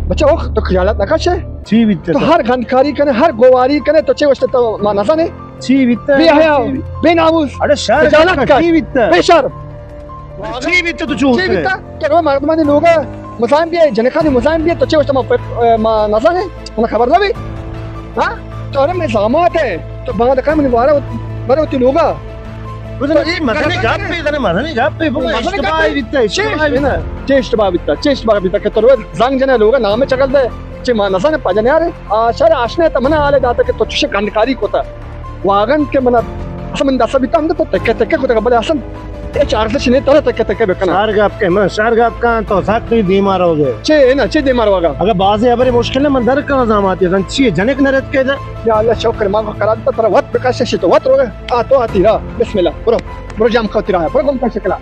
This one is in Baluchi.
بچہ، اوخ، تو خجالت نہ کشے؟ چی بیتا تو؟ ہر گندکاری کنے، ہر گواری کنے، تو چے وشتے تو ما نزانے؟ چی بیتا؟ بے حیا، چی بی-، بے ناموس، اڑے شر خجالت کش، چی بیتا؟ بے شر۔ چی بیتا تو چوٹ چی ہے؟ بیتا؟ کہ رو مردمانی لوگا مزاحم بیئے، جنکانی مزاحم بیئے، تو چے وشتے ما پ-، ما نزانے؟ منا خبر نہ بی؟ ہاں؟ تو ارے میں زامات ہے، تو باند کن منی وارا برے وتی لوگا۔ بزن، تو اے مزنی گپ ہے، زن مزنی گپ ہے، بابا، مزنی گپ اشتباہ ہے۔ بیتا، چے اشتباہ اشتباہ بیتا؟ بیتا؟ چے اشتباہ بیتا؟ چے اشتباہ بیتا کہ تو روز زنگ جنے لوگا نام چگل دے، چے ما نزانے پجنے آرے؟ آ، شر آشنا تا منا حالے داتا کہ تو چوشے گندکاری کوتا۔ واگن کہ منا اصلا من دستا بیتا ہم تو تکے تکے کوتا، بلے اصلا ہچ ارزش نہیں ترا تکے تکے بکنا۔ شر گپ کہ من شر گپ کن تو سک دیما روگے۔ چے نا، چے دیما روگا؟ اگر بازی ابرے مشکل ہے، من در کنا زاماتی، زن چی جنک نرت کے دا؟ یا اللہ، شکر، ما کو قرار دیتا، ترا وت بکشش تو وت روگے۔ آ تو آتی را، بسم اللہ، برو، برو جام کھوتی را، برو گم کا شکلا۔